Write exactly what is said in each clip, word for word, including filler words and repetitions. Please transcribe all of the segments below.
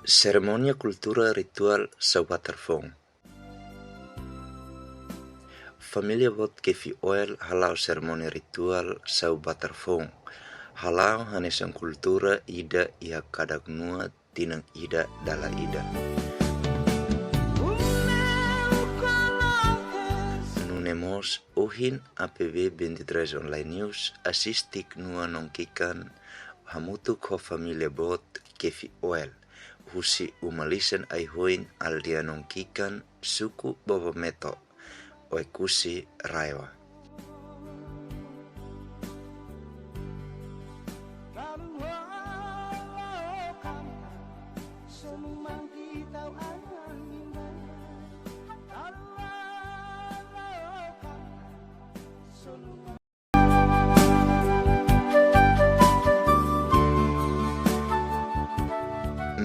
Serimónia kultura rituál sa'e batar foun. Família boot Kefi Oel hala'o serimónia rituál sa'e batar foun. Hala'o hanesan kultura ida iha kadak nua tinan ida dala ida. Nune'e mós ohin A P B vinte e três Online News asiste knua nongkikan hamutuk ho família boot Kefi Oel, husi uma lisan ai-hoin aldeia Nongkikan, suku Bobometo, Oekusi, RAEOA.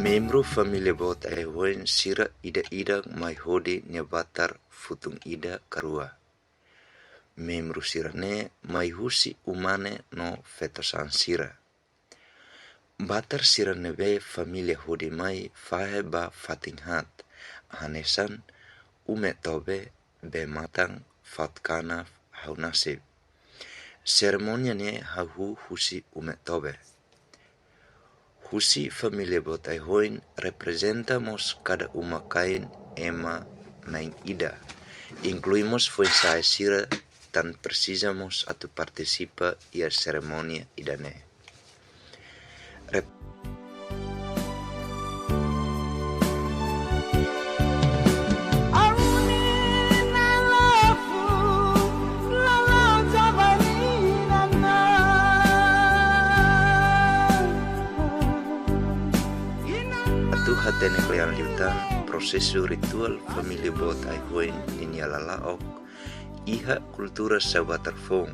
Membru família boot ai-hoin sira ida-idak mai hodi nia batar futun ida ka rua. Membru sira-ne'e mai husi uma ne'e no feto-saan sira. Batar sira ne'ebé família hodi mai fahe ba fatin haat, hanesan Ume Tobe, Bee Matan, Fatkana, Hau Nasib. Serimónia ne'e hahú husi Ume Tobe. Husi família boot ai-hoin reprezenta mós kada uma-kain ema na'in ida. Inklui mós foin-sa'e sira tan presiza mós atu partisipa iha serimónia ida-ne'e. Rep- Atu hatene kle'an liután prosesu rituál família boot ai-hoin ninia lala'ok iha kultura sa'e batar foun,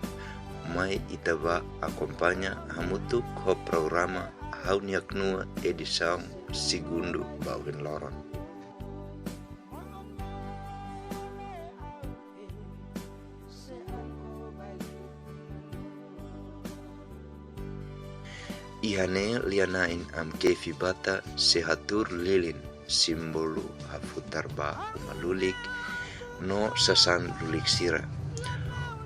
mai ita bá akompaña hamutuk ho programa Ha'u-nia Knua edisaun segundu ba ohin loron. Iha ne'e lia-na'in Am Kefi Bata sei hatuur lilin, símbolu hafutar ba uma lulik no sasán lulik sira,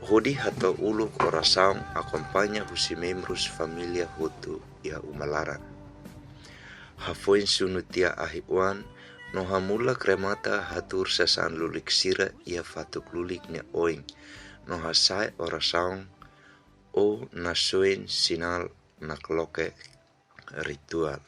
hodi hato'o uluk orasaun akompaña husi membrus família hotu iha uma laran. Hafoin sunu tiha ahi-oan no hamulak remata hatuur sasán lulik sira iha fatuk lulik nia oin no hasa'e orasaun ou nasoin sinál nakloke rituál.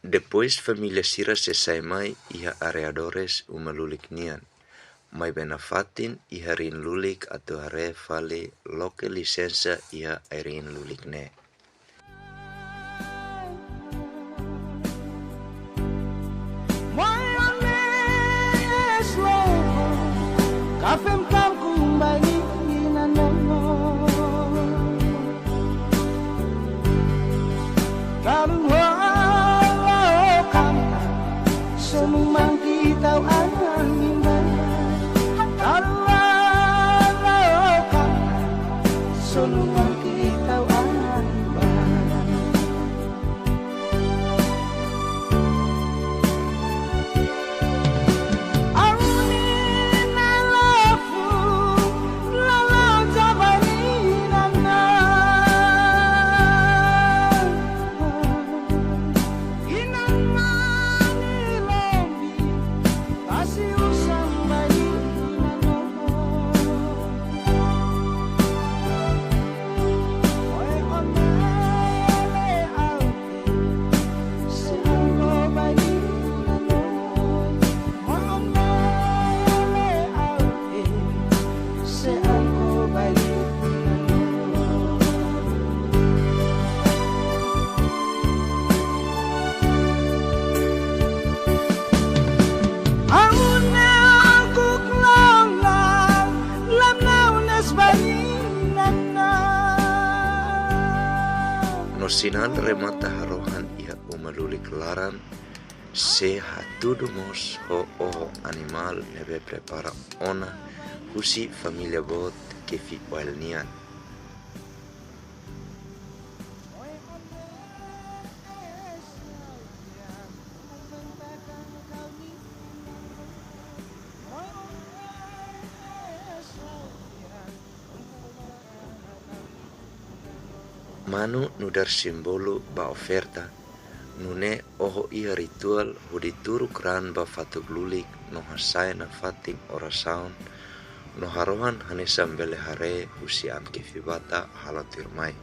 Depois família sira sei sai mai iha arredores uma lulik nian, maibé nafatin iha riin lulik atu haree fali loke lisensa iha ai-riin lulik ne'e. Sinál remata harohan iha uma lulik laran, sei hatudu mós ho oho animál ne'ebé prepara ona husi família boot Kefi Oel nian. Manu nu'udar símbolu ba oferta, nune'e oho iha rituál hodi turuk raan ba fatuk lulik no hasa'e nafatin orasaun, no harohan hanesan bele haree husi Am Kefi Bata halo tuirmai.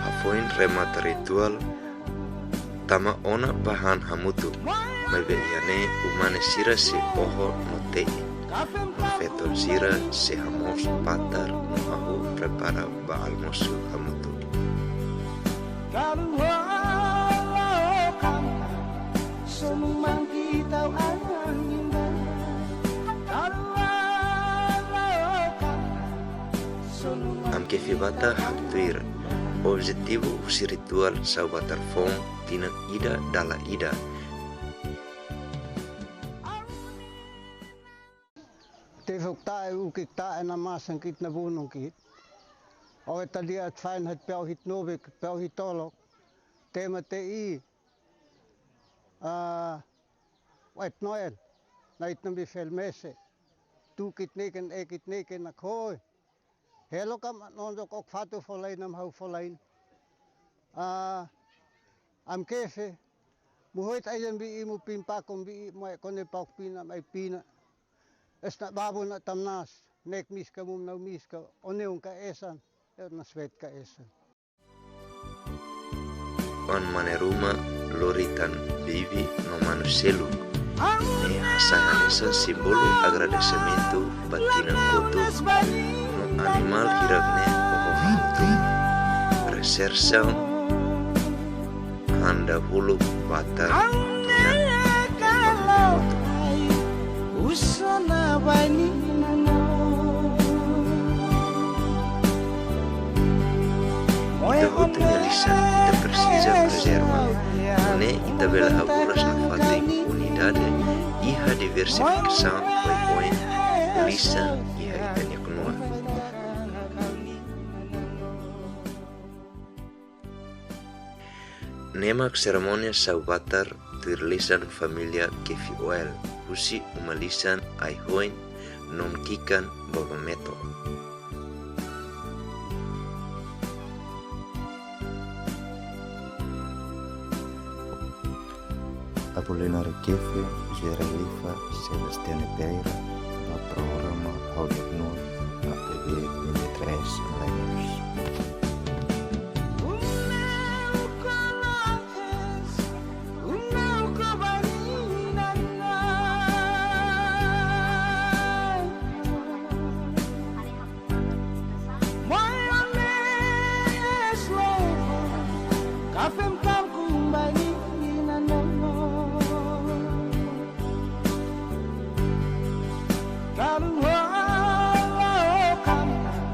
Hafoin remata rituál, tama ona ba han hamutuk, maibé iha ne'e umane sira sei oho no te'in, no feton sira sei hamoos batar no hahú prepara ba almosu hamutuk. Am Kefi Bata haktuir objetivu husi rituál Sa'u Batar foun tinan ida dala ida. Tefok ta'e, ukik ta'e, namasan ki'ik, nabunun ki'ik. Oe tadi at fain hat peau hit nobek, peau hit tolok. Tema te i, ah, Oet Noel, nait nambi fel mese. Tu ki'ik neken, e ki'ik neken, nak hoi. Helo kam nonjok ok fatu folain, am hau folain. Ah, Am Kefe, mu hoit ai jan bi i, mu pin pakon bi i, mu ai kone pauk pina, am ai pina. Esna babu na tamnas, nek miska mum nau miska, oneun ka esan, e na swet ka esan. Oan mane ruma, lori tan bibi no manu seluk. Ne'e hasa'e hanesan símbolu agradesimentu ba tinan kotuk no animál hirak ne'e oho hamutuk. Resersaun han dahuluk batar tinan kotuk. Ita hotu nia lisan, ita presiza prezerva. Nune'e ita bele haburas nafatin unidade iha diversifikasaun oioin lisan iha ita-nia knua. Ne'e mak serimónia Sa'u Batar tuir lisan família Kefi Oel, husi uma lisan Ai Hoin, Nono Kikan, Vovó Meto. Apolinário Kefe, José Ralifa, Sebastiane Pereira, ba programa Ha'u-nia Knua, A P B vinte e três News.